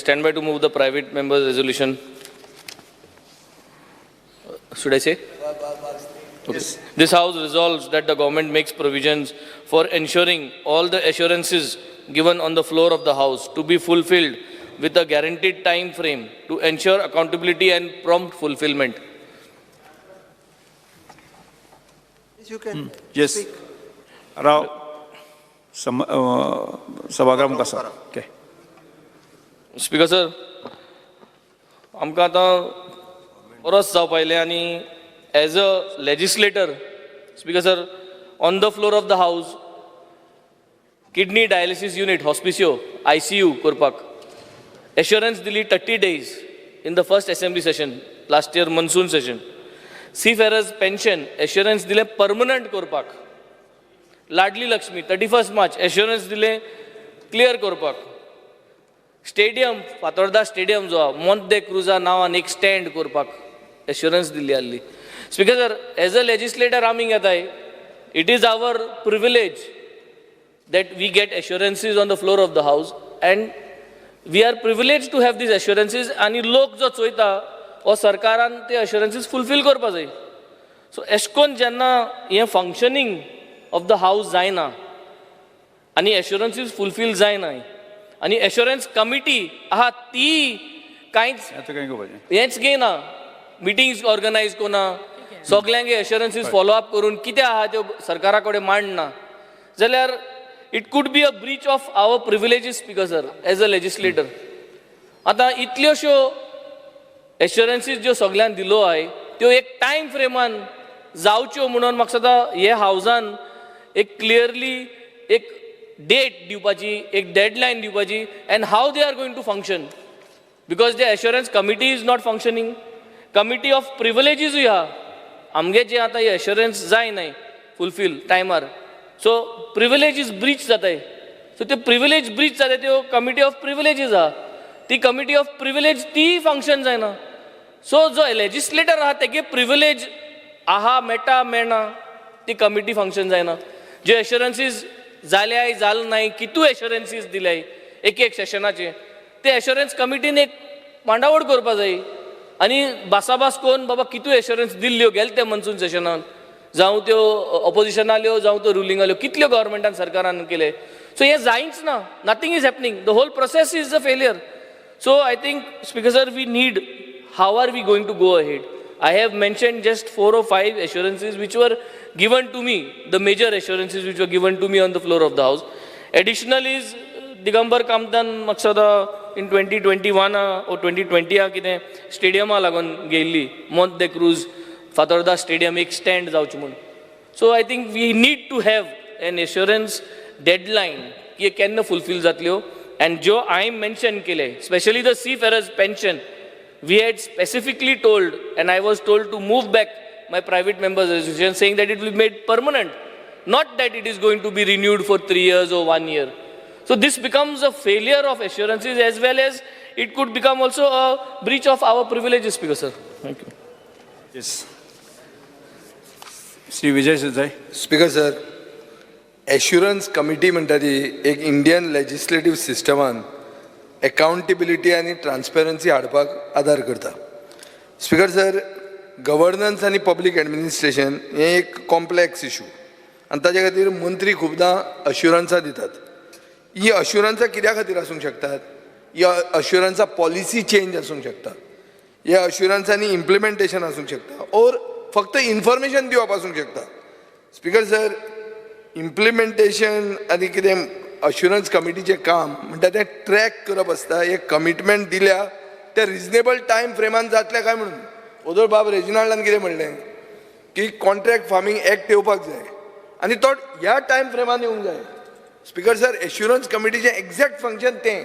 stand by to move the private members resolution. Should I say? Okay. This House resolves that the government makes provisions for ensuring all the assurances given on the floor of the House to be fulfilled with a guaranteed time frame to ensure accountability and prompt fulfillment. You can Yes. Speak. Rao सभागृह मुखार sir. Okay. Speaker sir, आमकां आतां बरोच जावपा आयलें आनी as a legislator, Speaker sir, on the floor of the House kidney dialysis unit, Hospicio, ICU करपाक एश्योरन्स दिली 30 days in the first assembly session last year, monsoon session. Seafarers pension assurance दिलें permanent करपाक. लाडली लक्ष्मी 31 मार्च एश्योरन्स दिलें क्लियर करपाक. स्टेडियम, फातोर्दा स्टेडियम जो आहा, मोंत दे क्रुजा नांवान एक स्टँड करपाक एश्योरन्स दिल्ली आहली. Speaker sir, as a legislator आमी घेताय, it is our privilege that we get assurances on the floor of the House, and we are privileged to have these assurances. आनी लोक जो चोयता हो सरकारान ते assurances fulfil करपा जाय. सो एशें कोन्न जेन्ना हें फंक्शनींग ऑफ the house जायना आनी एश्योरन्सीज फुलफील जायना आनी एश्योरन्स कमिटी आहा ती कांयच आतां कांय करपाचें? हेंच घेयना, मिटींग्स ऑर्गनायज कोना, सगल्यांक एश्योरन्सीज फॉलो अप करून कितें आहा त्यो सरकारा कडेन मांडना जाल्यार it could be a breach of our privileges, Speaker sir, as a legislator. आतां इतल्योश्यो एश्योरन्सीज ज्यो सगल्यांक दिलो आहाय त्यो एक टायम फ्रेमान जावच्यो म्हणून म्हाका दिसता हे हावजान एक क्लियरली एक डेट दिवपाची, एक डेडलायन दिवपाची, and how they are going to function, because the assurance committee is not functioning. Committee of प्रिविलेजीसूय आहा. आमगे जे आतां एश्योरन्स जाय न्हय फुलफील टायमार, सो प्रिविलेजीस ब्रीच जाताय. सो ते प्रिविलेज ब्रीच जाताय, त्यो कमिटी ऑफ प्रिविलेजीस आहा, ती कमिटी ऑफ प्रिविलेज ती फंक्शन जायना. सो जो लेजिस्लेटर आहा तेगे प्रिविलेज आहा मेळटा मेळना, ती कमिटी फंक्शन जायना. ज्यो एश्योरन्सीज जाल्याय जाल नाय, कितू एश्योरन्सीज दिल्याय एक एक सेशनाचे, ते एश्योरन्स कमिटीन एक मांडावळ करपा जाय आनी भासाभास करून बाबा कितू एश्योरन्स दिल्ल्यो गेले ते मनसून सेशनान, जावं त्यो ऑपोजिशनाल्यो, जावं त्यो रुलिंगाल्यो, कितल्यो गव्हर्मेंटान सरकारान केले. सो हें जायच ना. Nothing is happening. The whole process is a failure. So I think, Speaker sir, we need, how are we going to go ahead? I have mentioned just four or five assurances which were given to me, the major assurances which were given to me on the floor of the House. Additional is Digambar कामतान म्हाका in 2021 or 2020 कितें स्टेडियमा लागून घेयल्ली, मोंत दे cruise Fatorda stadium एक stand जावचें म्हूण. So I think we need to have an assurance deadline की केन्ना fulfil जातल्यो. And ज्यो हांवें मेन्शन केले, specially the seafarers pension, we had specifically told and I was told to move back my private members resolution, saying that it will be made permanent, not that it is going to be renewed for 3 years or one year. So this becomes a failure of assurances, as well as it could become also a breach of our privileges, Speaker sir. Thank you. Yes, Shri Vijay Sardesai. Speaker sir, assurance committee म्हणटा ती एक Indian लेजिस्लेटीव सिस्टमान accountability आनी transparency हाडपाक आदार करता. Speaker sir, governance आनी public administration हें एक कॉम्प्लेक्स इशू आनी ताजे खातीर मंत्री खुबदां अश्युरन्सां दितात. ही अश्युरन्सां कित्या खातीर आसूंक शकतात? ही अश्युरन्सां पॉलिसी चेंज आसूंक शकता, ह्या अश्युरन्सांनी इम्प्लिमेंटेशन आसूंक शकता ओर फक्त इन्फॉर्मेशन दिवप आसूंक शकता. स्पीकर सर, इम्प्लिमेंटेशन आनी कितें अश्युरन्स कमिटीचें काम म्हणटा तें ट्रॅक करप आसता, एक कमिटमेंट दिल्या ते रिजनेबल टायम फ्रेमान जातलें काय म्हणून. ओदोळ बाब रेजिनाल्डान कितें म्हणलें की कॉन्ट्रॅक्ट फार्मींग एक्ट येवपाक जाय आनी तो ह्या टायम फ्रेमान येवंक जाय. स्पीकर सर, एश्युरन्स कमिटीचें एग्जॅक्ट फंक्शन तें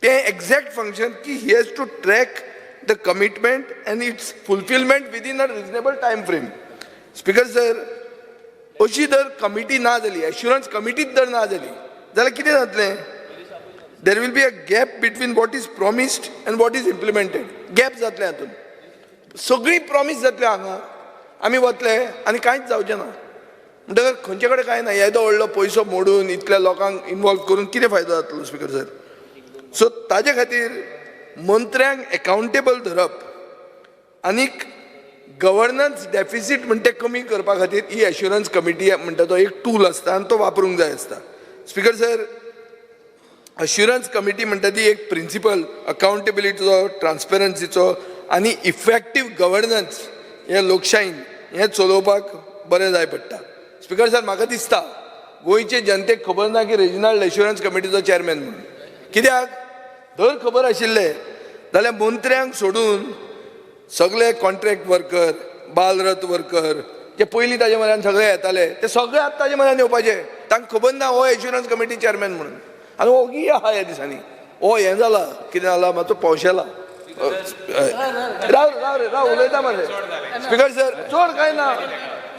तें एग्जॅक्ट फंक्शन की he has to track the commitment and its fulfilment within a reasonable time frame. Speaker sir, अशी जर कमिटी ना जाली, एश्युरन्स कमिटीच जर ना जाली जाल्यार कितें जातलें? There will be a gap between what is promised and what is implemented. Gap जातलें. हातूंत सगळीं प्रॉमीस जातलें हांगा, आमी वतले आनी कांयच जावचें ना. म्हणटकर खंयचे कडेन कांय ना. येदो व्हडलो पयसो मोडून, इतल्या लोकांक इनवॉल्व करून कितें फायदो जातलो, स्पीकर सर? सो ताजे खातीर मंत्र्यांक एकाउंटेबल धरप आनीक गवर्नन्स डेफिसीट म्हणटा तें कमी करपा खातीर ही एश्युरन्स कमिटी म्हणटा तो एक टूल आसता आनी तो वापरूंक जाय आसता. स्पिकर सर, अश्युरन्स कमिटी म्हणटा ती एक प्रिंसिपल अकाउंटेबिलिटीचो, ट्रान्सपरन्सीचो आनी इफेक्टीव गवर्नन्स हे लोकशाहीन हें चलोवपाक बरें जाय पडटा. स्पिकर सर, म्हाका दिसता गोंयचे जनतेक खबर ना की रेजिनाल्ड एश्युरन्स कमिटीचो चॅरमॅन म्हणून. कित्याक जर खबर आशिल्लें जाल्यार मंत्र्यांक सोडून सगळे कॉन्ट्रॅक्ट वर्कर, बालरथ वर्कर जे पयलीं ताजे म्हऱ्यान सगळे येताले ते सगळे आतां ताजे म्हऱ्यान येवपाचे. तांकां खबर ना हो एश्युरन्स कमिटी चॅरमॅन म्हणून. आनी ओगी आहा ह्या दिसांनी ओ हें जाला कितें जाला मातसो पोवशेला. राव राव रे राव, उलयता मरे. स्पिकर सर, चड कांय ना.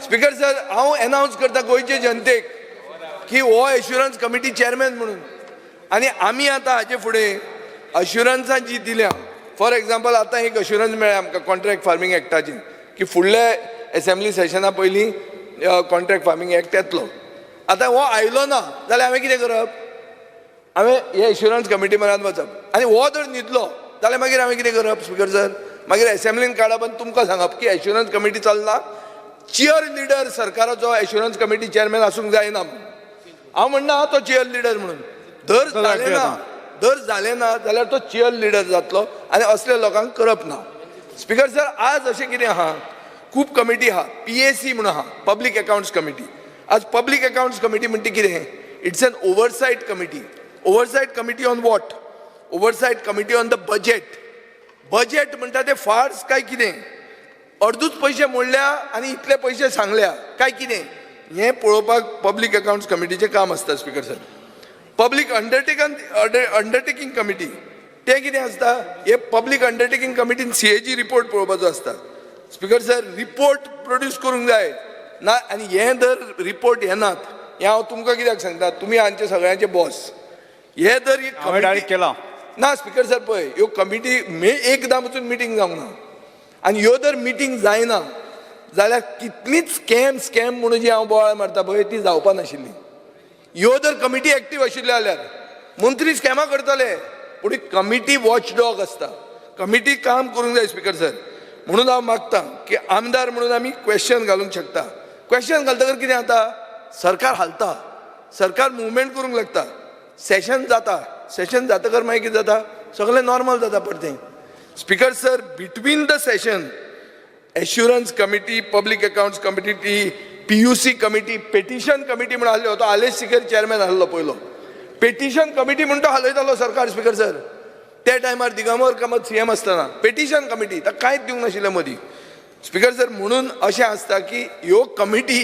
स्पिकर सर, हांव एनावन्स करता गोंयचे जनतेक की हो एश्युरन्स कमिटी चॅरमॅन म्हणून. आनी आमी आतां हाजे फुडें अश्युरन्सां जी दिल्या, फॉर एग्जाम्पल आतां एक अश्युरन्स मेळ्ळें आमकां कॉन्ट्रॅक्ट फार्मींग एक्टाची की फुडले एसेंब्ली सेशना पयलीं कॉन्ट्रॅक्ट फार्मींग एक्ट येतलो. आतां हो आयलो ना जाल्यार हांवें कितें करप? हांवें हे एश्युरन्स कमिटी म्हऱ्यांत वचप आनी हो जर न्हिदलो जाल्यार मागीर हांवें कितें करप स्पिकर सर? मागीर एसेंब्लीन काडप आनी तुमकां सांगप की एश्युरन्स कमिटी चलना, चियर लिडर सरकाराचो एश्युरन्स कमिटी चॅरमॅन आसूंक जायना. हांव म्हणना तो चियर लिडर म्हणून. धर जालें ना, दर जालें ना जाल्यार तो चियर लिडर जातलो आनी असल्या लोकांक करप ना. स्पिकर सर, आज अशें कितें आहा, खूब कमिटी आहा. पीएसी म्हणून आहा, पब्लीक अकावंट्स कमिटी. आज पब्लीक अकावंट्स कमिटी म्हणटा कितें? It's an oversight committee. Oversight committee on what? Oversight committee on the budget. Budget म्हणटा ते फार्स काय कितें? अर्दूच पयशे मोडल्या आनी इतले पयशे सांगल्या काय कितें, हें पळोवपाक पब्लीक अकावंट्स कमिटीचें काम आसता. Speaker sir, public undertaking committee तें कितें आसता? हे पब्लीक अंडरटेकींग कमिटीन सीएजी रिपोर्ट पळोवपाचो आसता. स्पिकर सर, रिपोर्ट प्रोड्यूस करूंक जाय ना. आनी हे जर रिपोर्ट येनात, हें हांव तुमकां कित्याक सांगता, तुमी आमचे सगळ्यांचे बॉस. हे जर ही हांवें डायरेक्ट केला. ना स्पिकर सर, पळय ह्यो कमिटी एकदां पसून मिटींग जावंक ना. आनी ह्यो जर मिटींग जायना जाल्यार कितलीच स्कॅम स्कॅम म्हणून जी हांव बोवाळ मारता पळय ती जावपा नाशिल्ली. ह्यो जर कमिटी एक्टीव आशिल्ल्यो जाल्यार मंत्री स्कॅमां करतले, पूण कमिटी वॉच डॉग आसता. कमिटी काम करूंक जाय स्पिकर सर. म्हणून हांव मागता की आमदार म्हणून आमी क्वेश्चन घालूंक शकता. क्वेश्चन घालतकर कितें जाता? सरकार हालता, सरकार मुवमेंट करूंक लागता, सेशन जाता. सेशन जातकर मागीर कितें जाता? सगळें नॉर्मल जाता परतें. Speaker sir, between the session assurance committee, public accounts committee, PUC committee, petition committee म्हणून आहलो तो आलेश सिकेर चेअरमॅन आहलो पयलो. पेटिशन कमिटी म्हण तो हालयतालो सरकार स्पिकर सर. त्या टायमार दिगंबर कामत सीएम आसतना पेटिशन कमिटी ताका कांयच दिवंक नाशिल्लें मदीं. स्पिकर सर, म्हणून अशें आसता की ह्यो कमिटी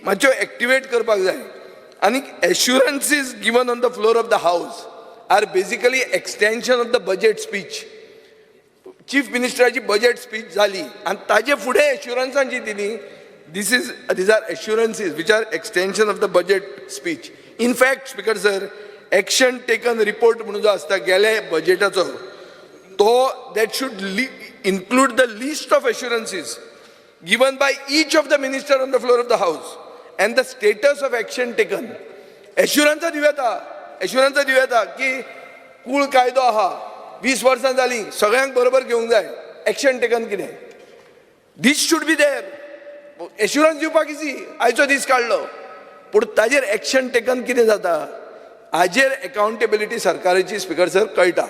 मातश्यो एक्टिवेट करपाक जाय. आनी assurances given on the floor of the house are basically extension of the budget speech. Chief मिनिस्टराची budget speech जाली आनी ताजे फुडें एश्युरन्सां जी दिली, these are assurances which are extension of the budget speech. In fact speaker sir, action taken report म्हणून जो आसता गेले बजेटाचो तो, that should include the list of assurances given by each of the minister on the floor of the house and the status of action taken. एश्युरन्सां दिवं येता, एश्युरन्सां दिवं येता की कूळ कायदो आहा, 20 वर्सां जालीं, सगळ्यांक बरोबर घेवंक जाय, एक्शन टेकन कितें, this should be there. Assurance दिवपाक इजी, आयचो दीस काडलो, पूण ताजेर एक्शन टेकन कितें जाता हाजेर एकाउंटेबिलिटी सरकाराची स्पिकर सर कळटा.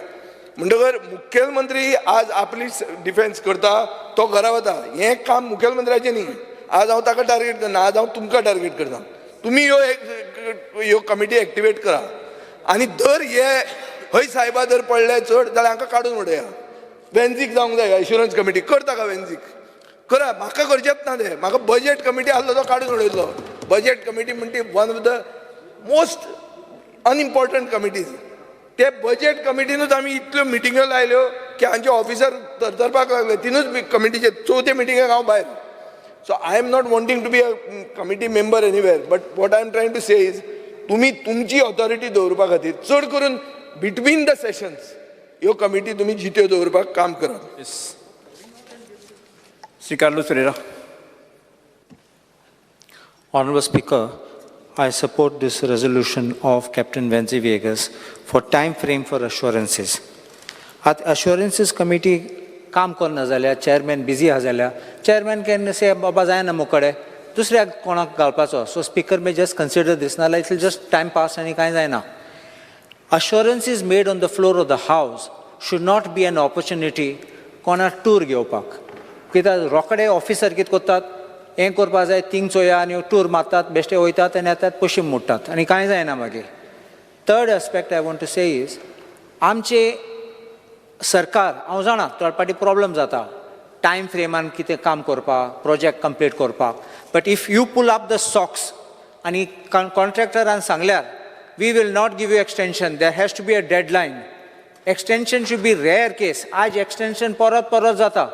म्हणटकर मुखेलमंत्री आज आपली डिफेन्स करता, तो घरा वता, हें काम मुखेलमंत्र्याचें न्ही. आज हांव ताका टार्गेट करना, आज हांव तुमकां टार्गेट करता. तुमी ह्यो कमिटी एक्टिवेट करा आनी दर हे हय सायबा जर पडले चड जाल्यार हांकां काडून उडया. वेन्झीक जावंक जाय एश्युरन्स कमिटी करता का? वेन्झीक करा, म्हाका करचेंच ना तें. म्हाका बजेट कमिटी आहलो तो काडून उडयलो. बजेट कमिटी म्हणटी one of the most unimportant committees. ते बजेट कमिटीनूच आमी इतल्यो मिटिंग्यो लायल्यो की आमचे ऑफिसर तरतरपाक लागले. तिनूच कमिटीचे चवथे मिटिंगेक हांव भायर. So I am not wanting to be a committee member anywhere, but what I am trying to say is तुमी तुमची ऑथॉरिटी दवरपा खातीर चड करून बिटवीन the sessions ह्यो कमिटी तुमी जित्यो दवरपाक काम करात. Shri Carlos Ferreira. Honorable Speaker, I support this resolution of Captain Venzy Viegas for time frame for assurances. आतां अश्योरन्सीस कमिटी काम करना जाल्यार, चेअरमॅन बिजी आहा जाल्यार, चेअरमॅन can से, बाबा जायना मुकडे, दुसऱ्याक कोणाक घालपाचो. So speaker may just consider this, नाल्यार it just time pass आनी कांय जायना. Assurances made on the floor of the house should not be an opportunity कोणाक टूर घेवपाक. कित्याक रोखडे ऑफिसर कितें करतात, हें करपा जाय, थिंग चोया आनी टूर मारतात, बेश्टे वयतात आनी येतात, पयशे मोडटात आनी कांय जायना मागीर. Third aspect I want to say is, आमचे सरकार, हांव जाणा थोडे पाटी प्रॉब्लम जाता टायम फ्रेमान कितें काम करपाक, प्रोजेक्ट कंप्लीट करपाक, but if you pull up the socks आनी कॉन्ट्रॅक्टरान सांगल्यार, "We will not give you extension," there has to be a deadline. Extension should be rare case. आज एक्सटेन्शन परत परत जाता.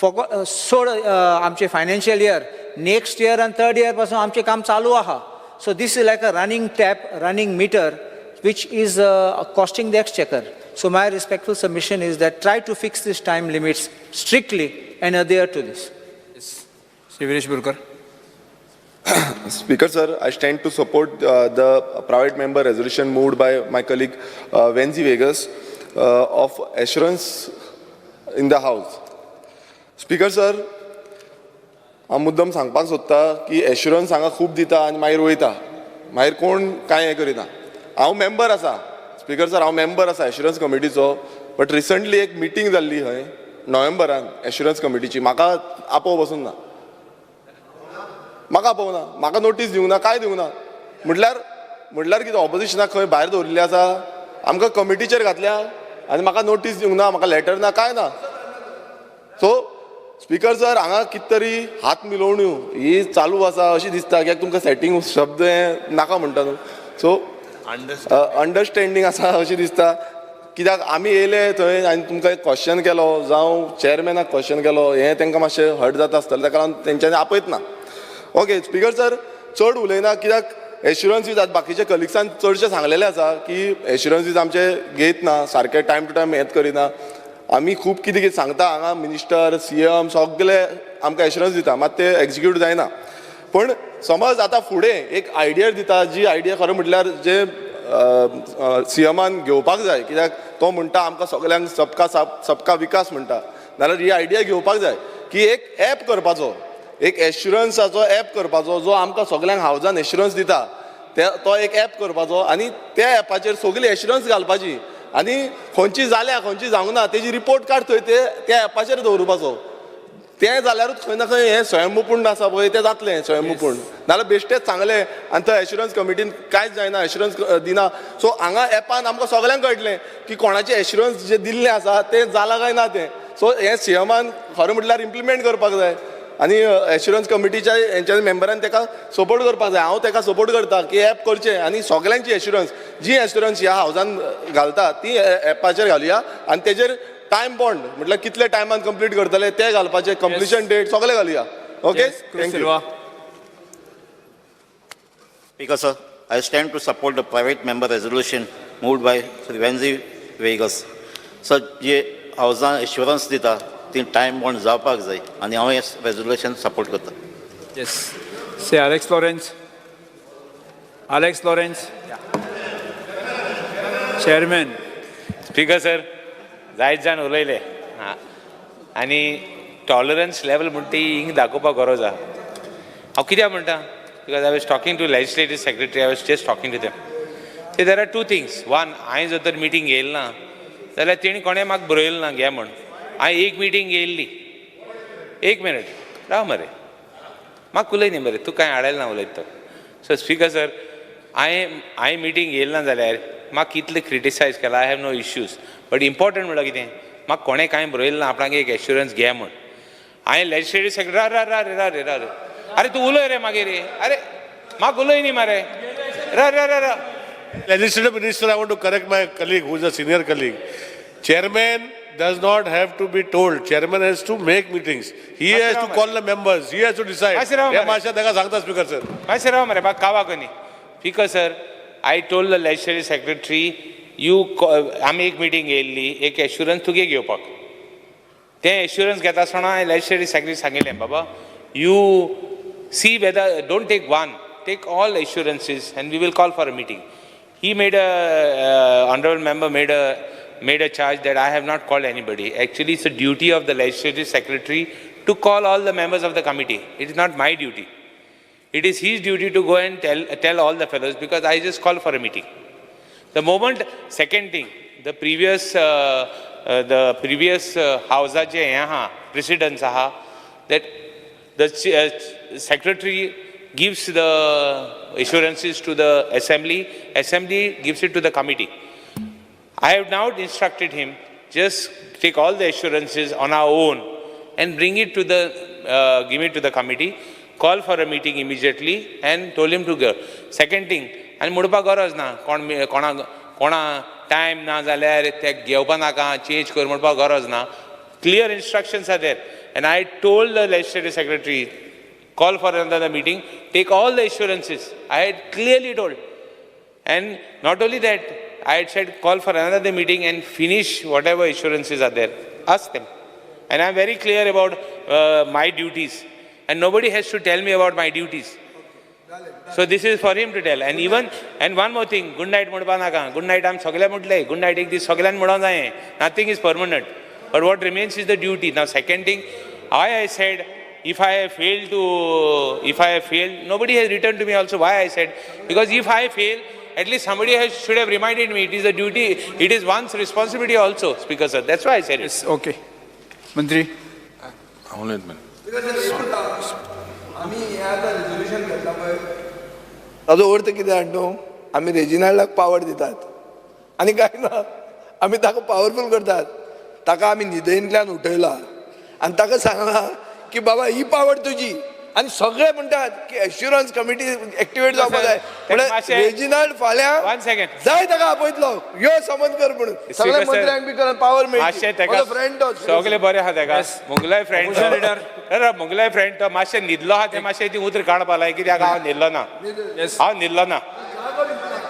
फोको सोड, आमचे फायनान्शियल इयर, नेक्स्ट इयर आनी थर्ड इयर पासून आमचें काम चालू आहा. So this is like a running tap, running meter, which is costing the exchequer. So my respectful submission is that try to fix these time limits strictly and adhere to this. Shri Viresh Borkar. Speaker sir, I stand to support the private member resolution moved by my colleague Venzi Vegas of assurance in the house. Speaker sir, हांव मुद्दम सांगपाक सोदता की assurance हांगा खूब दिता आनी मागीर वयता, मागीर कोण कांय हें करिना. हांव मेंबर आसा, स्पीकर सर, हांव मेंबर आसा एश्युरन्स कमिटीचो, बट रिसंटली एक मिटींग जाल्ली हय नोव्हेंबरान एश्युरन्स कमिटीची. म्हाका आपोव बसून ना, म्हाका आपोवना, म्हाका नोटीस दिवंक ना, कांय दिवंक ना. म्हटल्यार कितें, ऑपोजिशनाक खंय भायर दवरिल्लें आसा? आमकां कमिटीचेर घातल्या आनी म्हाका नोटीस दिवंक ना, म्हाका लेटर ना, कांय ना. सो स्पीकर सर, हांगा कितें तरी हात मिलोवण्यो ही चालू आसा अशी दिसता, कित्याक तुमकां सेटींग शब्द हे नाका म्हणटा न्हू. सो अंडरस्टँडींग आसा अशी दिसता, कित्याक आमी येयले थंय आनी तुमकां एक क्वेश्चन केलो जावं चेअरमॅनाक क्वेश्चन केलो, हें तांकां मातशें हर्ट जाता आसतलें, ताका लागून तेंच्यांनी आपयत ना. ओके स्पीकर सर, चड उलयना, कित्याक एश्युरन्सीज आतां बाकीच्या कलिग्सान चडशें सांगलेलें आसा की एश्युरन्सीज आमचे घेत ना सारके, टायम टू टायम हेत करिना. आमी खूब कितें कितें सांगता हांगा, मिनिस्टर, सीएम सगले आमकां एश्युरन्स दिता, मात ते एक्जिक्यूट जायना. पूण समज आतां फुडें एक आयडिया दिता, जी आयडिया खरें म्हटल्यार जे सीएमान घेवपाक जाय, कित्याक तो म्हणटा आमकां सगल्यांक सबका साथ सबका विकास म्हणटा, नाल्यार ही आयडिया घेवपाक जाय की एक एप करपाचो, एक एश्युरन्साचो एप करपाचो, जो आमकां सगल्यांक हावजान एश्युरन्स दिता, ते तो एक एप करपाचो आनी त्या एपाचेर सगळी एश्युरन्स घालपाची आनी खंयची जाल्या, खंयची जावंक ना, तेजी रिपोर्ट कार्ड थंय ते त्या एपाचेर दवरुपाचो. तें जाल्यारूच खंय ना खंय हें स्वयंपूर्ण आसा पळय तें जातलें स्वयंपूर्ण. नाल्यार बेश्टेच सांगलें आनी थंय एश्युरन्स कमिटीन कांयच जायना, एश्युरन्स दिना. सो हांगा एपान आमकां सगल्यांक कळटलें की कोणाचें एश्युरन्स जें दिल्लें आसा तें जालां काय ना तें. सो हें सीएमान खरें म्हटल्यार इम्प्लिमेंट करपाक जाय आनी एश्युरन्स कमिटीच्या हेंच्या मेंबरान ताका सपोर्ट करपाक जाय. हांव ताका सपोर्ट करता की एप करचें आनी सगल्यांची एश्युरन्स, जी एश्युरन्स ह्या हावजान घालता ती एपाचेर घालुया आनी तेजेर टायम बॉन्ड, म्हटल्यार कितले टायमान कंप्लीट करतले ते घालपाचे, कंप्लिशन डेट सगळें घालुया. Okay, thank you. Silva. Speaker, sir, I stand to support the private member resolution moved by Sri Venzi Vegas. Sir, J हावजान assurance दिता ती टायम बॉन्ड जावपाक जाय आनी हांव हें रेजोल्युशन सपोर्ट करता. Yes, Shri Alex Lawrence, Alex Lawrence, chairman. Speaker sir, जायत जाण उलयले आं, आनी टॉलरन्स लेवल म्हणटा ती हिंग दाखोवपाक गरज आहा. हांव कित्याक म्हणटा, because I was talking to legislative secretary, I was just talking to them. ते there are two things. One, हांवें जर तर मिटींग घेयली ना जाल्यार तेणी कोणें म्हाका बरयलें ना घे म्हण. हांवें एक मिटींग घेयल्ली. एक मिनट राव मरे, म्हाका उलय न्ही मरे, तूं कांय आडायलें ना उलयता तो. सो स्पीकर सर, हांवें मिटींग घेयली ना जाल्यार म्हाका कितलें क्रिटिसायज केलां, I have no issues, but important म्हणल्यार कितें, म्हाका कोणें कांय बरयलें ना आपणाक एक एश्युरन्स घे म्हण. हांवें लेजिस्लेटीव सेक्रेटरी, रा रा रे, रा रे, रा रे, अरे तूं उलय रे मागीर रे, अरे म्हाका उलय न्ही मरे, रा रा रा रा. Legislative Minister, I want to correct my colleague who is a senior colleague. Chairman does not have to be told. Chairman has to make meetings. He has to call the members. He has to decide. मातशें राव हे मरे. मातशें ताका सांगता, speaker sir. मातशें राव मरे, म्हाका कावाक न्ही. Speaker sir, I told the legislative secretary, you, आमी एक मिटींग घेयल्ली एक एश्युरन्स तुगे घेवपाक. तें एश्युरन्स घेता आसतना हांवें लेजिस्लेटीव सेक्रेटरी सांगिल्लें, बाबा, you see whether, don't take one. Take all assurances and we will call for a meeting. He made a honorable member made a charge that I have not called anybody. Actually, it's a duty of the legislative secretary to call all the members of the committee. It is not my duty. It is his duty to go and tell all the fellows, because I just call for a meeting. The moment, second thing, the previous housa je aha precedence aha, that the secretary gives the assurances to the assembly, assembly gives it to the committee. I have now instructed him, just take all the assurances on our own and bring it to the, give it to the committee, call for a meeting immediately and told him to go. Second thing, आनी म्हणपाक गरज ना, कोण कोणा time ना जाल्यार ते घेवपा नाका, चेंज कर म्हणपाक गरज ना. Clear instructions are there. And I told the legislative secretary, call for another meeting, take all the assurances. I had clearly told. And not only that, I had said call for another meeting and finish whatever assurances are there. Ask them. And I am very clear about my duties. And nobody has to tell me about my duties. So this is for him to tell. And even, and one more thing, good night म्हणपा नाका. Good night आम सगळे म्हटले. Good night एक दीस सगळ्यान म्हणूंक जाय. Nothing is permanent. But what remains is the duty. Now second thing, I said, if I have failed, nobody has written to me also why I said. Because if I fail, at least somebody should have reminded me. It is a duty, it is one's responsibility also, Speaker sir. That's why I said it. Yes, okay. Mantri. ताजो अर्थ कितें जाण न्हू, आमी रेजिनाल्डाक power दितात आनी कांय ना, आमी ताका पावरफूल करतात. ताका आमी न्हिदेंतल्यान उठयला आनी ताका सांगलां की बाबा ही पावर तुजी. आनी सगळे म्हणटात की एश्युरन्स कमिटी एक्टिवेट जावपाक जाय. म्हणल्यार रेजिनाल्ड फाल्यां जाय ताका आपयतलो, यो समज कर म्हणून सगळे मंत्र्यांक बी करून पावर मेळटली. फ्रेंड तो सगळे बरे आहा ताका, मुगलाय फ्रेंड, मुगलाय फ्रेंड तो मातशें न्हिदलो आहा, तें मातशें ती उतर काडपा लाय कित्याक हांव न्हिदलो ना, हांव न्हिदलो ना.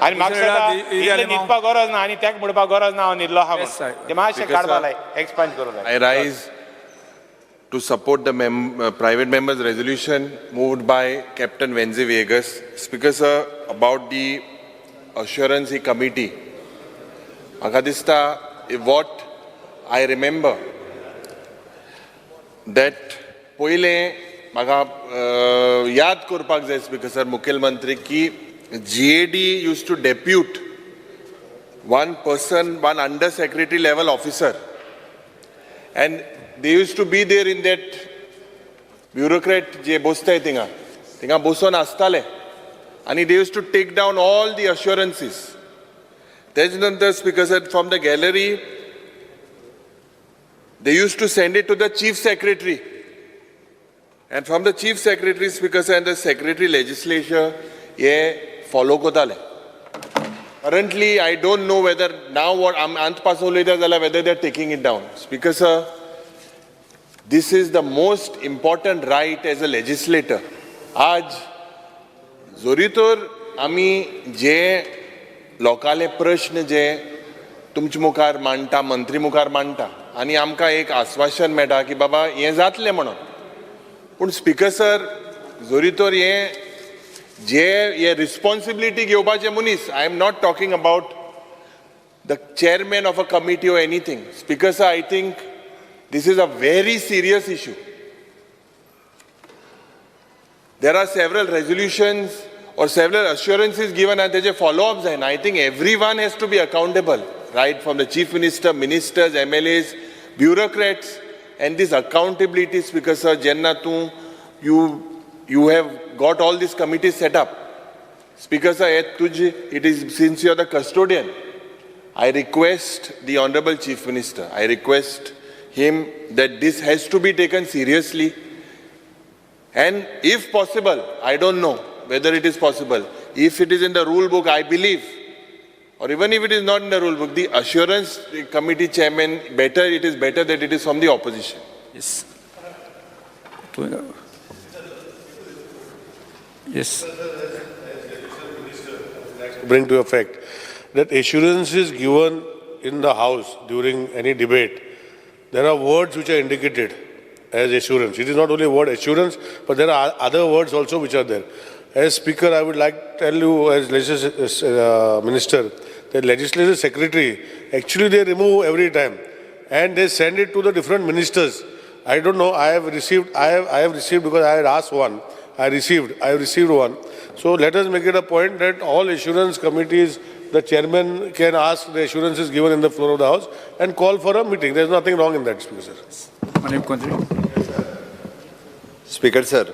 आनी म्हाका न्हिदपाक गरज ना आनी ताका म्हणपाक गरज ना हांव न्हिदलो आहा म्हणून, तें मातशें काडपा लाय, एक्सपांज करूं लाय. I rise to support the private members resolution moved by Captain Venzy Viegas. Speaker sir, about the assurance committee, म्हाका दिसता what I remember that पयलें म्हाका याद करपाक जाय स्पीकर सर, मुखेलमंत्री की GAD used to depute one person, one under secretary level officer, and they used to be there in that bureaucrat जे बसताय थिंगा, थिंगा बसोन आसताले आनी they used to take down all the assurances. तेज नंतर speaker sir, from the gallery they used to send it to the chief secretary, and from the chief secretary speaker sir and the secretary legislature हे follow करताले. Currently I don't know whether now what आम अंत पासून उलयता जाल्यार whether they are taking it down. Speaker sir, this is the most important right as a legislator. आज जरी तर आमी जे लोकांले प्रश्न जे तुमचे मुखार मांडटा, मंत्री मुखार मांडटा आनी आमकां एक आस्वासन मेळटा की बाबा हें जातलें म्हणून, पूण स्पीकर सर जरी तर हें जे हे रिस्पॉन्सिबिलिटी घेवपाचे मनीस, I am not talking about the chairman of a committee or anything. Speaker sir, I think this is a very serious issue. There are several resolutions or several assurances given and there's a follow-ups, and I think everyone has to be accountable, right from the chief minister, ministers, MLAs, bureaucrats, and this accountability, Speaker sir, Jenna tu, you have got all these committees set up. Speaker sir, it is since you are the custodian, I request the Honorable Chief Minister, I request him that this has to be taken seriously, and if possible, I don't know whether it is possible, if it is in the rule book, I believe, or even if it is not in the rule book, the assurance committee chairman, better, it is better that it is from the opposition. Yes. Yes. Bring to effect that assurance is given in the house during any debate. There are words which are indicated as assurance. It is not only word assurance, but there are other words also which are there. As Speaker, I would like to tell you as Minister, the Legislative Secretary, actually they remove every time and they send it to the different ministers. I don't know, I have received because I had asked one. I have received one. So let us make it a point that all assurance committees, the chairman can ask the assurances given in the floor of the house and call for a meeting. There is nothing wrong in that, Speaker sir. माननीय मुख्यमंत्री. Speaker sir,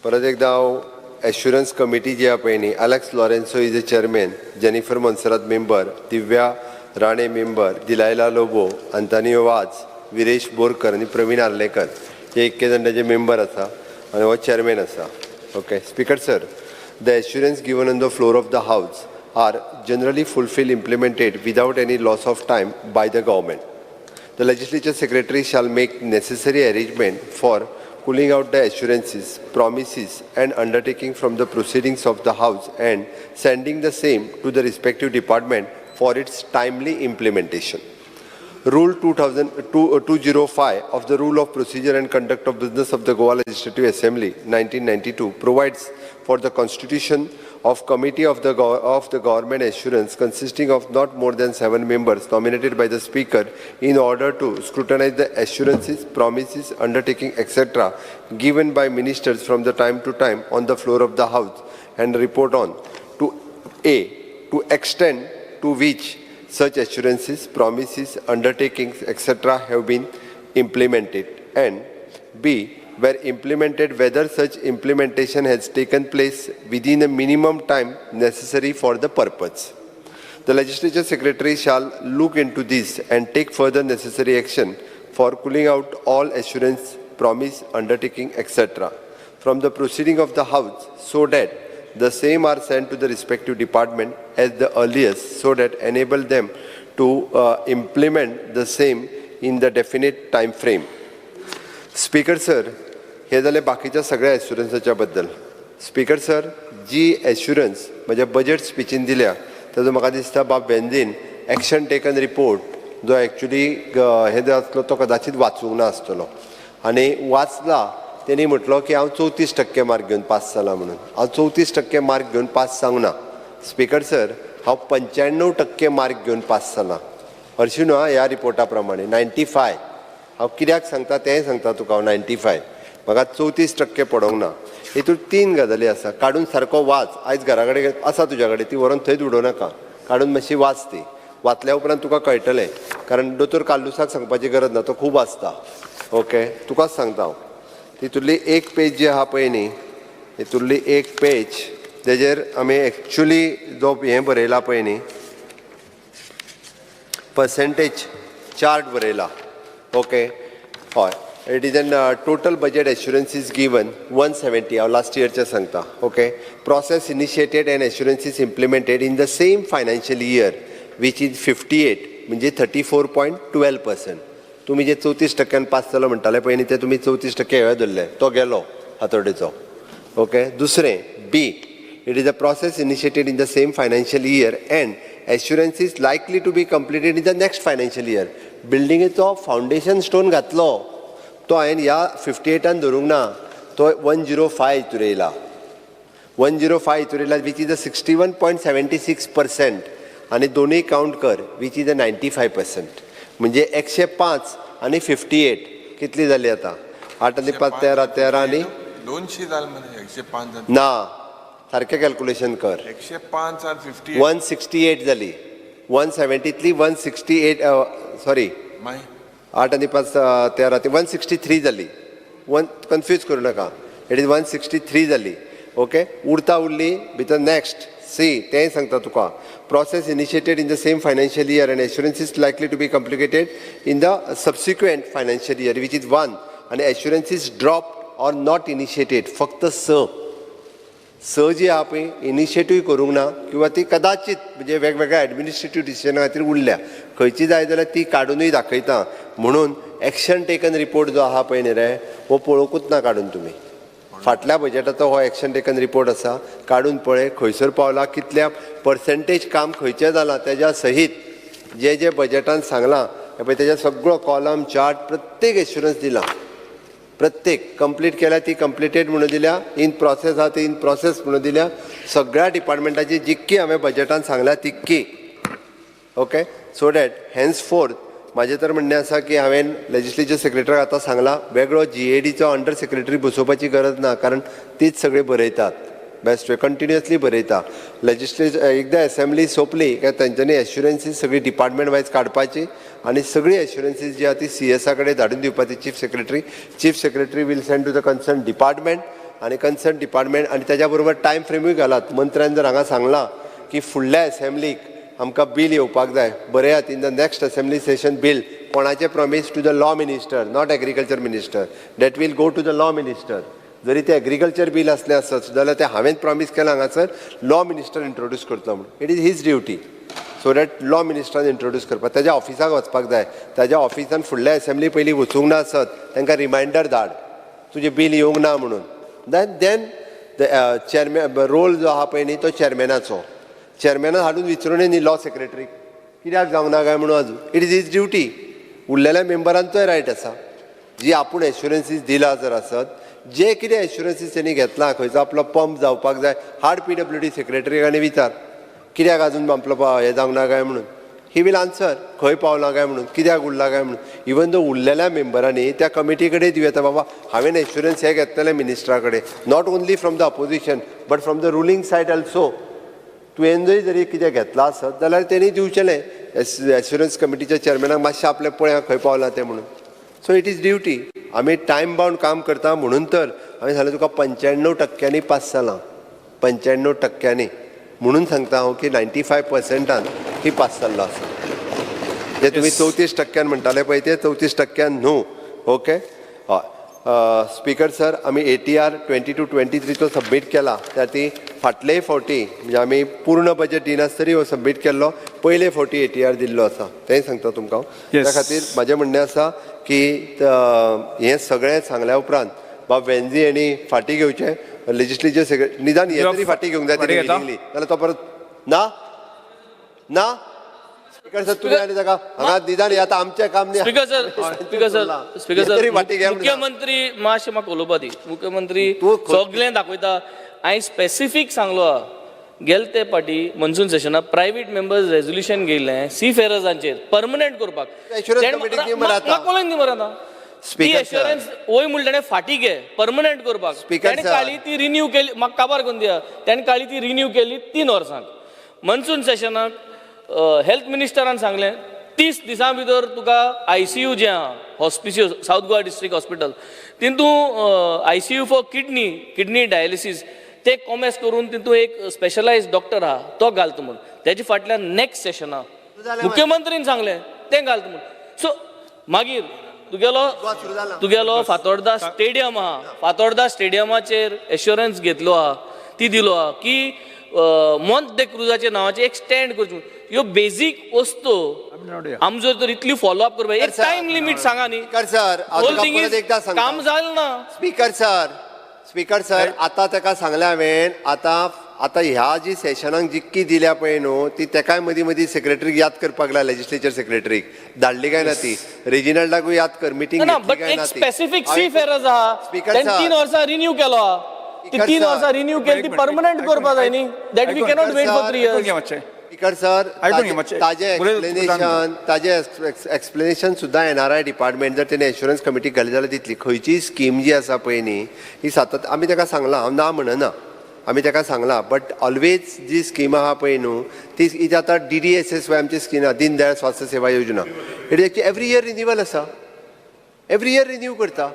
परत एकदा हांव assurance committee जी आहा पळय न्ही, Alex Lourenco is a chairman, Jennifer Monserrate member, Divya Rane member, Delilah Lobo, Antonio Vaz, Viresh Borkar आनी प्रवीण आर्लेकर हे इतके जाण ताजे मेंबर आसा आनी हो चेअरमॅन आसा. Okay Speaker sir, the assurance given on the floor of the house are generally fulfil, implemented without any loss of time by the government. The legislature secretary shall make necessary arrangement for culling out the assurances, promises and undertaking from the proceedings of the house and sending the same to the respective department for its timely implementation. Rule 205 of the Rule of Procedure and Conduct of Business of the Goa Legislative Assembly 1992 provides for the constitution of Committee of the Government Assurance consisting of not more than seven members nominated by the Speaker in order to scrutinize the assurances, promises, undertaking, etc. given by ministers from the time to time on the floor of the House and report on to A. To extent to which such assurances, promises, undertakings, etc. have been implemented, and B. Where implemented, whether such implementation has taken place within a minimum time necessary for the purpose. The legislature secretary shall look into this and take further necessary action for culling out all assurance, promise, undertaking, etc. from the proceeding of the House so that the same are sent to the respective department at the earliest so that enable them to implement the same in the definite time frame. Speaker sir, हे जालें बाकीच्या सगळ्या एश्युरन्साच्या बद्दल. Speaker sir, जी assurance म्हज्या budget स्पिचीन दिल्या, ताजो म्हाका दिसता बाब वेन्झीन एक्शन टेकन रिपोर्ट जो एक्चुली हे जो आसलो तो कदाचीत वाचूंक ना आसतलो आनी वाचला तेणी म्हटलो की हांव 34% मार्क घेवन पास जाला म्हणून. हांव 34% मार्क घेवन पास जावंक ना, स्पीकर सर. हांव 95% मार्क घेवन पास जाला. हरशीं न्हू ह्या रिपोर्टा प्रमाणे 95. हांव कित्याक सांगता तेंय सांगता तुका हांव. 95, म्हाका 34% पडोंक ना. हितून तीन गजाली आसा. काडून सारको वाच. आयज घरा कडेन आसा तुज्या कडेन ती, व्हरोन थंयच उडोवं नाका. काडून मातशी वाच ती. वाचल्या उपरांत तुका कळटलें, कारण दोतोर कार्लुसाक सांगपाची गरज ना, तो खूब वाचता. ओके, तुकाच सांगता हांव. तितूंतली एक पेज जी आहा पळय न्ही, हितूंतली एक पेज तेजेर आमी एक्चुली जो हें बरयला पळय न्ही, पर्सेंटेज चार्ट बरयला. ओके, हय, it is an total budget assurances given 170. हांव लास्ट इयरचें सांगता. Okay, process initiated and assurances implemented in the same financial year, which is 58, म्हणजे 34.12%. तुमी जे 34 टक्क्यान पास जालो म्हणटाले पळय न्ही, ते तुमी 34% हे धरले, तो गेलो हातोडेचो. ओके, दुसरें B, it is a process initiated in the same financial year and assurance is likely to be completed in the next financial year. बिल्डिंगेचो foundation stone घातलो तो हांवें ह्या 58 एटान धरूंक ना. तो 105 हितूर येयला, 105 हितूर येयला, which is a 61.76%. आनी दोनूय कावंट कर, which is a 95%. म्हणजे 105 आनी 58 कितली जाली आतां? आठ आनी पांच 13, 13 आनी 200 जाल मरे, 105 जाल. ना, सारकें कॅल्कुलेशन कर. 105 आनी 50. 168 जाली. 170तली 168, सॉरी. मागीर? आठ आनी पांच 13, ती 163 जाली. वन कन्फ्यूज करूं नाका. It is 163 जाली. ओके, उरता उरली भितर. नेक्स्ट सी, तेंय सांगता तुका. Process initiated in the same financial year and assurance is likely to be completed in the subsequent financial year, which is one, आनी assurance is drop or not initiated फक्त स. स जी आहा पळय, इनिशिएटीव करूंक ना किंवा ती कदाचित म्हणजे वेगवेगळ्या एडमिनिस्ट्रेटीव डिसिजना खातीर उरल्या. खंयची जाय जाल्यार ती काडुनूय दाखयता. म्हणून एक्शन टेकन रिपोर्ट जो आहा पळय न्ही रे, हो पळोवंकूच ना काडून तुमी. फाटल्या बजेटाचो हो एक्शन टेकन रिपोर्ट आसा. काडून पळय खंयसर पावला, कितल्या पर्संटेज काम खंयचें जालां, तेज्या सहीत जे जे बजेटान सांगलां हें पळय, तेज्या सगळो कॉलम चार्ट, प्रत्येक एश्युरन्स दिला. प्रत्येक कंप्लीट केल्या ती कंप्लिटेड म्हणून दिल्या, इन प्रोसेस आहा ती इन प्रोसेस म्हणून दिल्या. सगळ्या डिपार्टमेंटाची जितकी हांवें बजेटान सांगल्या तितकी. Okay, so that henceforth म्हाजें तर म्हणणें आसा की हांवें लेजिस्लेचर सेक्रेटरीक आतां सांगलां, वेगळो जीएडीचो अंडर सेक्रेटरी बसोवपाची गरज ना, कारण तीच सगळी बरयतात बेस्ट वे, कंटिन्युअसली बरयता. लेजिस्लेचर एकदां एसेंब्ली सोंपली काय तेंच्यांनी एश्युरन्सीस सगळी डिपार्टमेंट वायज काडपाची आनी सगळी एश्युरन्सीस जी आहा ती सीएसा कडेन धाडून दिवपाची. Chief secretary will send to the concern department आनी कन्सर्न डिपार्टमेंट आनी तेज्या बरोबर टायम फ्रेमूय घालात. मंत्र्यान जर हांगा सांगलां की फुडल्या एसेंब्लीक आमकां बील येवपाक जाय, बरयात in the next assembly session bill. कोणाचें promise? To the law minister, not agriculture minister. That will go to the law minister. जरी ते एग्रीकल्चर बील असलें आसत जाल्यार तें हांवें प्रॉमीस केलां हांगासर लॉ मिनिस्टर इंट्रोड्यूस करतलो म्हणून. It is his duty, so that law मिनिस्टरान इंट्रोड्यूस करपाक ताज्या ऑफिसाक वचपाक जाय. ताज्या ऑफिसान फुडल्या एसेंब्ली पयलीं वचूंक ना आसत तांकां रिमायंडर धाड, तुजें बील येवंक ना म्हणून. Then the chairman role जो आहा पळय न्ही, तो चेअरमॅनाचो. चेअरमॅनान हाडून विचारूं न्ही लॉ सेक्रेटरीक कित्याक जावंक ना काय म्हणून अजून. It is his duty. उरलेल्या मेंबरांचोय रायट आसा, जी आपूण एश्युरन्सीस दिला जर आसत, जे कितें एश्युरन्सीस तेणी घेतला, खंयचो आपलो पंप जावपाक जाय, हाड पीडब्ल्यूडी सेक्रेटरीक आनी विचार कित्याक अजून आपलो हें जावंक ना काय म्हणून. He will answer खंय पावला काय म्हणून, कित्याक उरला काय म्हणून. इवन दो उरलेल्या मेंबरांनी त्या कमिटी कडेन दिवं येता, बाबा हांवें एश्युरन्स हे घेतलेले मिनिस्टरा कडेन, not only from the opposition but from the ruling side also. तुवें जरी कितें घेतलां आसत जाल्यार तेणी दिवचेलें एश्युरन्स कमिटीच्या चेअरमॅनाक, मातशें आपलें पळया खंय पावलां तें म्हणून. So it is duty. आमी टायम बाउंड काम करता म्हणून तर हांवें सांगलें तुका, 95 टक्क्यांनी पास जालां, 95 टक्क्यांनी. म्हणून सांगता हांव की 95 पर्संटान ही पास जाल्लो आसा. जे तुमी 34 टक्क्यान म्हणटाले पळय, ते 34 टक्क्यान न्हू. ओके, हय स्पीकर सर, आमी एटीआर 22-23चो सबमीट केला. त्या ती फाटलेय फावटी म्हणजे आमी पूर्ण बजेट दिनासतरी हो सबमीट केल्लो. पयले फावटी एटीआर दिल्लो आसा, तेंय सांगता तुमकां हांव. त्या खातीर म्हाजें म्हणणें आसा की हें सगळें सांगल्या उपरांत बाब वेन्जी हांणी फाटीं घेवचें. लेजिस्लेचर सेक्रेटरी निदान हे तरी फाटीं घेवंक जाय फाटीं तेणी घेता? विलिंगली. नाल्यार तो परत ना ना. स्पीकर सर, तुमी आनी ताका हांगा निदान हे आतां आमचें काम न्ही. Speaker sir, speaker sir, speaker हे तरी सर, फाटीं घे म्हणून. मुख्यमंत्री मातशें म्हाका उलोवपा दी. मुख्यमंत्री तूं सगळें दाखयता. हांवें स्पेसिफीक सांगलो आहा, गेले ते पाटी मनसून सेशनाक प्रायवेट मेंबर्स रेजोल्युशन घेयलें सी फेरर्सांचेर परमनंट करपाक. Assurance committee दी मरे आतां. म्हाका उलोवन दी मरे आतां. ती Speaker sir. Assurance वय म्हणलें ताणें फाटीं घे परमनंट करपाक. Speaker ताणें sir. काडली ती रिन्यू केली. म्हाका काबार करून दिया. ताणें काडली ती रिन्यू केली 3 वर्सांक. मनसून सेशनाक हेल्थ मिनिस्टरान सांगलें, 30 दिसां भितर तुका आयसीयू जें आहा, Hospicio south Goa district hospital, तितू ICU for kidney dialysis ते कॉमेस करून तितू एक स्पेशलायज डॉक्टर आहा तो घालता म्हूण. तेजे फाटल्यान नेक्स्ट सेशना मुख्यमंत्रीन सांगलें तें घालता म्हूण. सो मागीर तुगेलो सुरू जाला. तुगेलो फातोर्दा स्टेडियम आहा, फातोर्दा स्टेडियमाचेर एश्युरन्स घेतलो आहा, ती दिलो आहा की मोंत दे क्रुजाच्या नांवाचें एक स्टँड करचें. ह्यो बेजीक वस्तू आमचो जर इतली फॉलो अप करपाक एक Sir. Time limit सांगा न्ही. स्पीकर सर, हांव तुका परत एकदां सांगता. काम जालें ना. स्पीकर सर, स्पीकर सर, आतां ताका सांगलें हांवें. आतां आतां ह्या जी सेशनाक जितकी दिल्या पळय न्हू, ती तेकाय मदीं मदीं सेक्रेटरीक याद करपाक लाय. लेजिस्लेचर सेक्रेटरीक धाडली काय ना ती, रेजिनाल्डाकूय याद कर, मिटींग ना, घेतली बट काय एक ना ती. स्पेसिफीक सी फेरर्स आहा, स्पीकर ताणें सर. 3 वर्सां रिन्यू केलो आहा. ती स्पीकर 3 सर. वर्सां रिन्यू केली ती एक मिनिट, परमनंट एक करपा जाय न्ही. That we ऐकून- कॅनॉट वेट फॉर 3 ऐकून इयर्स. घे मातशें. स्पीकर सर, ऐकून घे मातशें. ताजे उलय- एक्सप्लेनेशन, ताजे एक्सप्लेनेशन सुद्दां एनआरआय डिपार्टमेंट जर तेणी एश्युरन्स कमिटीक घाली जाल्यार दितली. खंयचीय स्कीम जी आसा पळय न्ही, ही सातत आमी ताका सांगलां, हांव ना म्हणना, आमी ताका सांगलां, बट ऑलवेज जी स्कीम आहा पळय न्हू, ती ही आतां डीडीएसएसवाय आमची स्कीम आहा, दीन दयाळ स्वास्थ्य सेवा योजना, it is actually every year renewal आसा, एवरी इयर रिन्यू करता.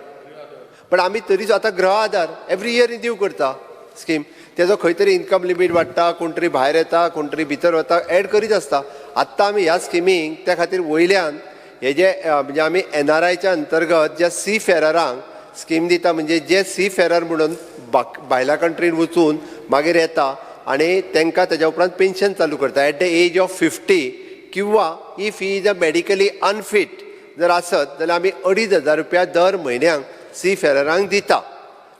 पण आमी तरी आतां गृह आधार एवरी इयर रिन्यू करता स्कीम. तेजो खंय तरी इन्कम लिमीट वाडटा, कोण तरी भायर येता, कोण तरी भितर वता, एड करीत आसता. आत्तां आमी ह्या स्किमींक त्या खातीर वयल्यान हे जे म्हणजे आमी एनआरआयच्या अंतर्गत ज्या सी फेररांक स्कीम दिता, म्हणजे जे सी फेरर म्हणून भायल्या कंट्रीन वचून मागीर येता आनी तांकां तेज्या उपरांत पेन्शन चालू करता at the age of 50, किंवा if he is a medically unfit जर आसत जाल्यार आमी 2500 रुपया दर म्हयन्याक सी फेररांक दिता.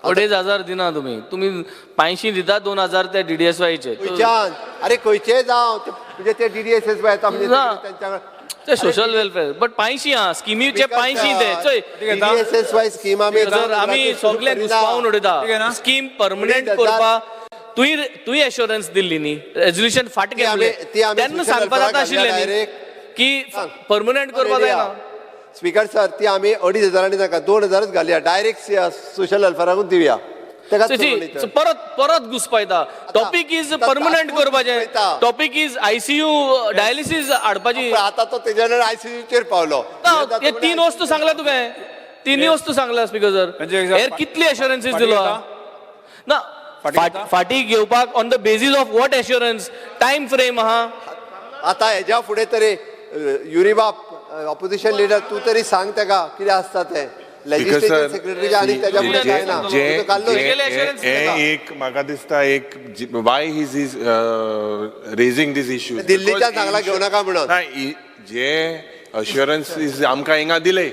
2500 दिना तुमी. तुमी पांयशी दिता, 2000 ते डीडीएसवायचे. खंयच्यान? अरे, खंयचे जावं ते, म्हणजे ते डीडीएसएस येता म्हणजे ना. तेंच्या ते सोशल वेलफेअर बट पांयशी आहा स्किमीचे पांयशी ते चोय. पीडीएसएसवाय स्कीम आमी जर आमी सगळ्यांक घुसपावन उडयता. स्कीम परमनंट करपा तुवें एश्योरन्स दिल्ली न्ही, रेजोल्युशन फाट घेतले तेन्ना सांगपा जाता आशिल्लें न्ही की परमनंट करपा जायना. स्पीकर सर, ती आमी 2500 आनी नाका 2000 घालया, डायरेक्ट सोशल वेलफेअराकूच दिवया. परत परत घुसपायता. टॉपीक is permanent करपाचें, टॉपीक is ICU dialysis हाडपाची. आतां तो तेज्या आयसीयूचेर पावलो. हे तीन वस्तू सांगला तुवें, तिनूय वस्तू सांगला स्पीकर सर. हेर कितली एश्योरन्सीस दिलो ना फाटी घेवपाक? On the basis of what assurance? Time frame आहा. आतां हेज्या फुडें तरी युरीबाब ऑपोजिशन लिडर तूं तरी सांग तेका कितें आसता तें. लेजिस्लेचर सेक्रेटरीच्या आनी तेज्या फुडें कांय ना. एक म्हाका दिसता एक why he's is raising this issue, दिल्लीच्यान सांगला घेवं नाका म्हणून. जे अश्योरन्स आमकां हिंगा दिले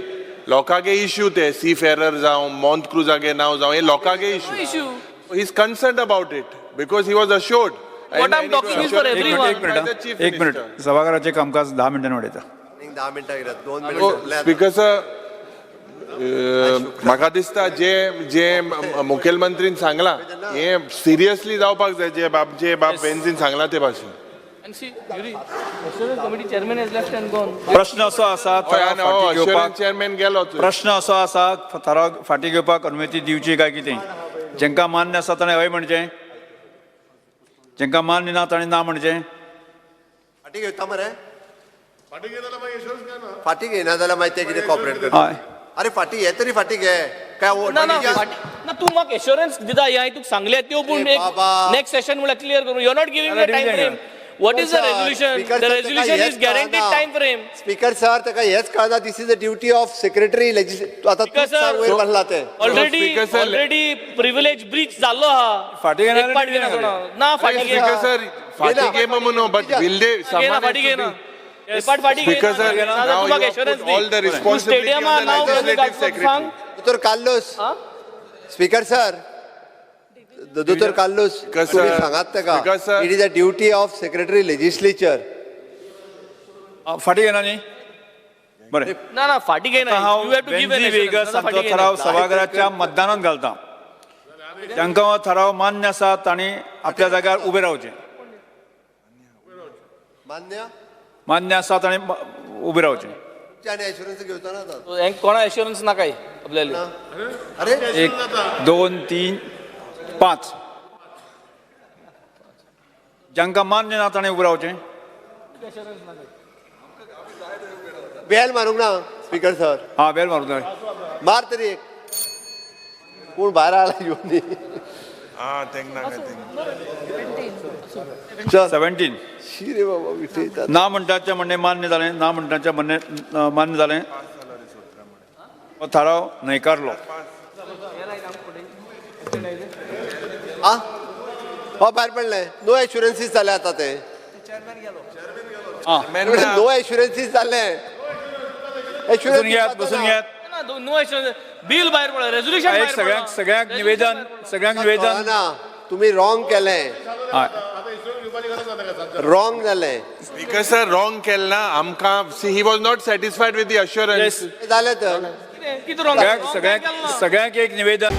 लोकांगे इश्यू, ते सी फेरर जावं मॉन्त क्रुजागे नांव जावं, हे लोकांगे issue. He is concerned about it because he was assured. What I am talking is for everyone. एक मिनिट, सभाघराचे कामकाज 10 मिनटांनी वाडयता. 10 मिनटां कित्याक, 2 मिनटां. स्पीकर सर, म्हाका दिसता जे जे मुखेलमंत्रीन सांगलां हें सिरियसली जावपाक जाय. जे बाब वेन्झीन सांगलां ते भाशेन. प्रश्न असो आसा, चेअरमॅन गेलो. प्रश्न असो आसा, थाराव फाटी घेवपाक अनुमती दिवची काय कितें? जेंकां मान्य आसा ताणें हय म्हणचें, जेंकां मान्य ना ताणें ना म्हणचें. फाटी घेता मरे, फाटी घेयना जाल्यार मागीर ते कितें कॉपरेट करता. अरे फाटी हे तरी फाटी घे काय? ना तूं म्हाका एश्योरन्स दिता, हांवें तुका सांगल्या त्यो, पूण एक नेक्स्ट सेशन म्हळ्यार क्लियर करूं. You are not giving the time frame. What is the resolution? The resolution is guaranteed time frame. Speaker sir, ताका हेच कळना. This is the duty of secretary. आतां तूं सांग वयर बसला तें. ऑलरेडी ऑलरेडी प्रिविलेज ब्रीच जाल्लो आहा. फाटी घेना ना, फाटी घेना सर, फाटी घे म्हणून. बट will they फाटी घेना. Speaker sir, now you have put all the responsibility on the legislative secretary. दोतोर कार्लोस, स्पीकर सर, दोतोर कार्लोस तुम्ही सांगात ताका, it is a duty of secretary legislature. फाटी घेना न्ही? बरें ना ना, फाटी घेना. हांव वेन्झी वेगस हांचो थाराव सभाघराच्या मतदानात घालता. जांकां हो थाराव मान्य आसा तांणी आपल्या जाग्यार उबें रावचें. मान्य मान्य आसा ताणें उबें रावचें. कोणा एश्योरन्स नाकाय आपल्याला. 1 2 3 5 जांकां मान्य ना ताणें उबें रावचें. बेल मारूंक ना स्पीकर सर. हां, बेल मारूंक जाय. मार तरी एक, कोण भायर आला येवन. 17 शी रे बाबा, विठयतात. ना म्हणटाचें म्हणणें मान्य जालें, ना म्हणटाचें म्हणणें मान्य जालें, हो थाराव न्हयकारलो. आ हो भायर पडलें. नो एश्युरन्सीस जालें आतां तें. नो एश्युरन्सीस जालें. बसून घेयात, बसून घेयात. नो एश्युरन्स बील भायर पडलें, रेजोल्युशन भायर पडलें. सगळ्यांक निवेदन, सगळ्यांक निवेदन. ना, तुमी रॉंग केलें, रॉंग जालें. स्पीकर सर, रॉंग केलें ना आमकां. He was not satisfied with the assurance. जालें तर कितें रॉंग? सगळ्यांक एक निवेदन.